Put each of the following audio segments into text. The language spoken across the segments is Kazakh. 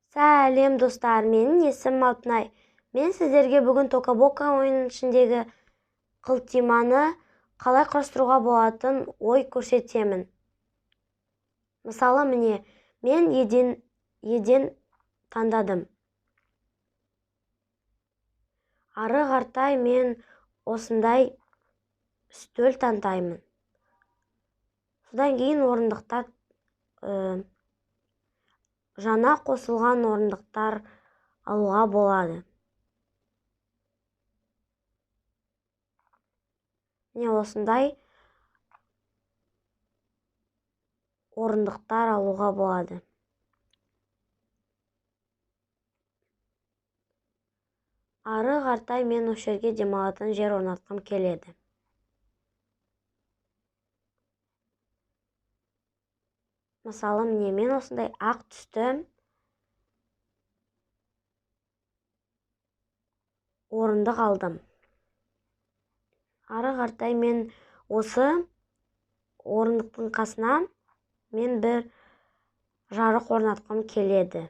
Сәлем достар, менің есімім Алтынай. Мен сіздерге бүгін Тока Бока ойынының ішіндегі қылтиманы қалай құрастыруға болатын ой көрсетемін. Мысалы, міне, мен еден таңдадым. Ары қаратай мен осындай үстел таңдаймын. Содан кейін орындықтар, жаңа қосылған орындықтар алуға болады. Міне осындай орындықтар алуға болады. Ары қаратай мен осы жерге демалатын жер орнатқым келеді. Мысалы, міне мен осындай ақ түсті орындық алдым. Ары қаратай мен осы орындықтың қасына мен бір жарық орнатқым келеді.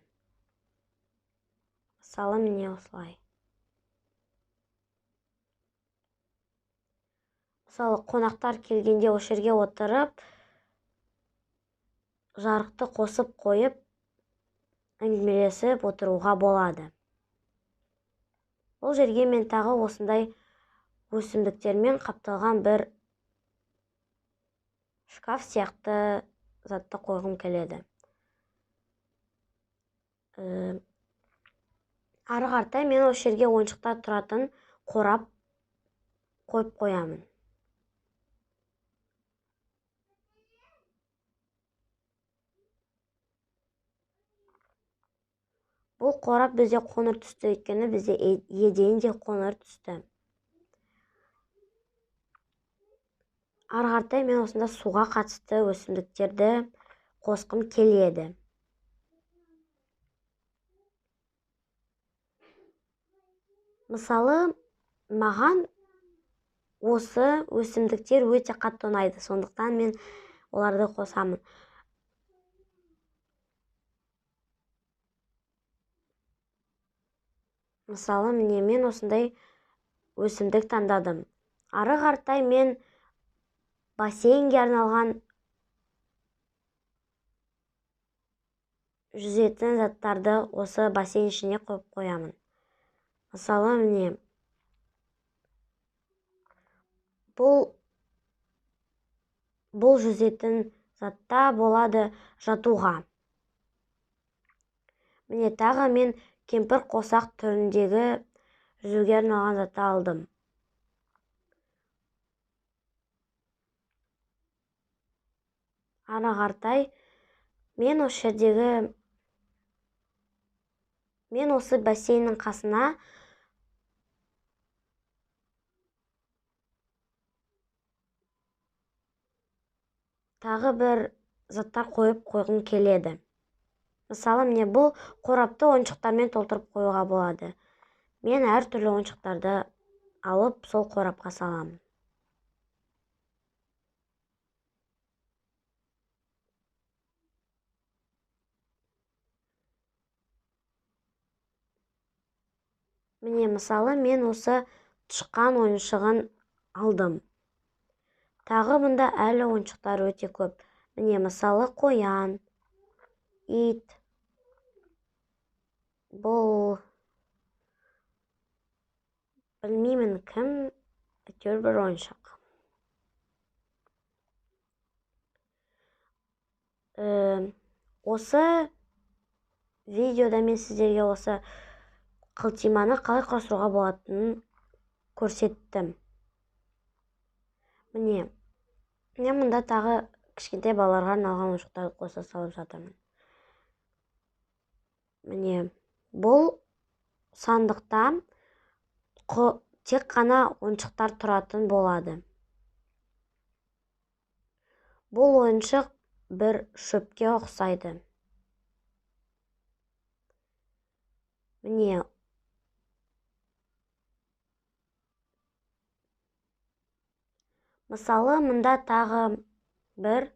Мысалы, міне осылай. Мысалы, қонақтар келгенде осы жерге отырып, жарықты қосып қойып, әңгімелесіп отыруға болады. Бұл жерге мен тағы осындай өсімдіктермен қапталған бір шкаф сияқты затты қойғым келеді. Ары қаратай мен осы жерге ойыншықтар тұратын қорап қойып қоямын. Бұл қорап бізде қоңыр түсті, өйткені бізде еден де қоңыр түсті. Ары қаратай мен осында суға қатысты өсімдіктерді қосқым келеді. Мысалы, маған осы өсімдіктер өте қатты ұнайды, сондықтан мен оларды қосамын. Мысалы, міне мен осындай өсімдік таңдадым. Ары қаратай мен бассейнге арналған жүзетін заттарды осы бассейн ішіне қойып қоямын. Мысалы, міне бұл жүзетін затта болады жатуға. Міне тағы мен кемпір қосақ түріндегі жүзуге арналған затты алдым. Ары қаратай мен осы жердегі, мен осы бассейннің қасына тағы бір заттар қойып қойғым келеді. Мысалы, міне бұл қорапты ойыншықтармен толтырып қоюға болады. Мен әртүрлі ойыншықтарды алып сол қорапқа саламын. Міне, мысалы, мен осы тышқан ойыншығын алдым. Тағы бұнда әлі ойыншықтар өте көп. Міне, мысалы, қоян, ит, бұл білмеймін кім, әйтеуір бір ойыншық. Осы видеода мен сіздерге осы қылтиманы қалай құрастыруға болатынын көрсеттім. Міне, мен мұнда тағы кішкентай балаларға арналған ойыншықтарды қоса салып жатырмын. Міне, бұл сандықта тек қана ойыншықтар тұратын болады. Бұл ойыншық бір шөпке ұқсайды. Міне, мысалы, мұнда тағы бір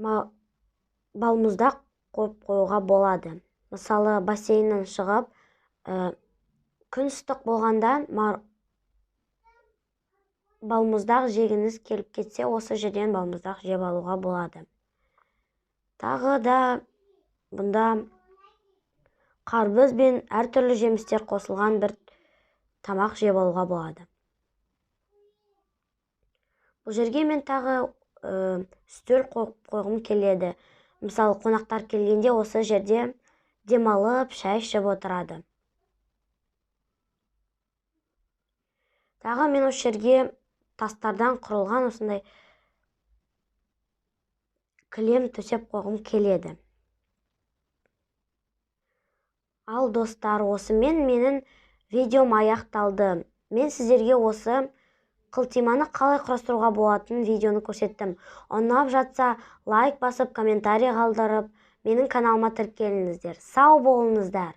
балмұздақ қойып қоюға болады. Мысалы, бассейннен шығып, күн ыстық болғанда балмұздақ жегіңіз келіп кетсе, осы жерден балмұздақ жеп алуға болады. Тағы да бұнда қарбыз бен әртүрлі жемістер қосылған бір тамақ жеп алуға болады. Бұл жерге мен тағы үстел қойып қойғым келеді. Мысалы, қонақтар келгенде осы жерде демалып, шай ішіп отырады. Тағы мен осы жерге тастардан құрылған осындай кілем төсеп қойғым келеді. Ал достар, осымен менің видеом аяқталды. Мен сіздерге осы қылтиманы қалай құрастыруға болатынын видеоны көрсеттім. Ұнап жатса, лайк басып, комментарий қалдырып, менің каналыма тіркеліңіздер. Сау болыңыздар.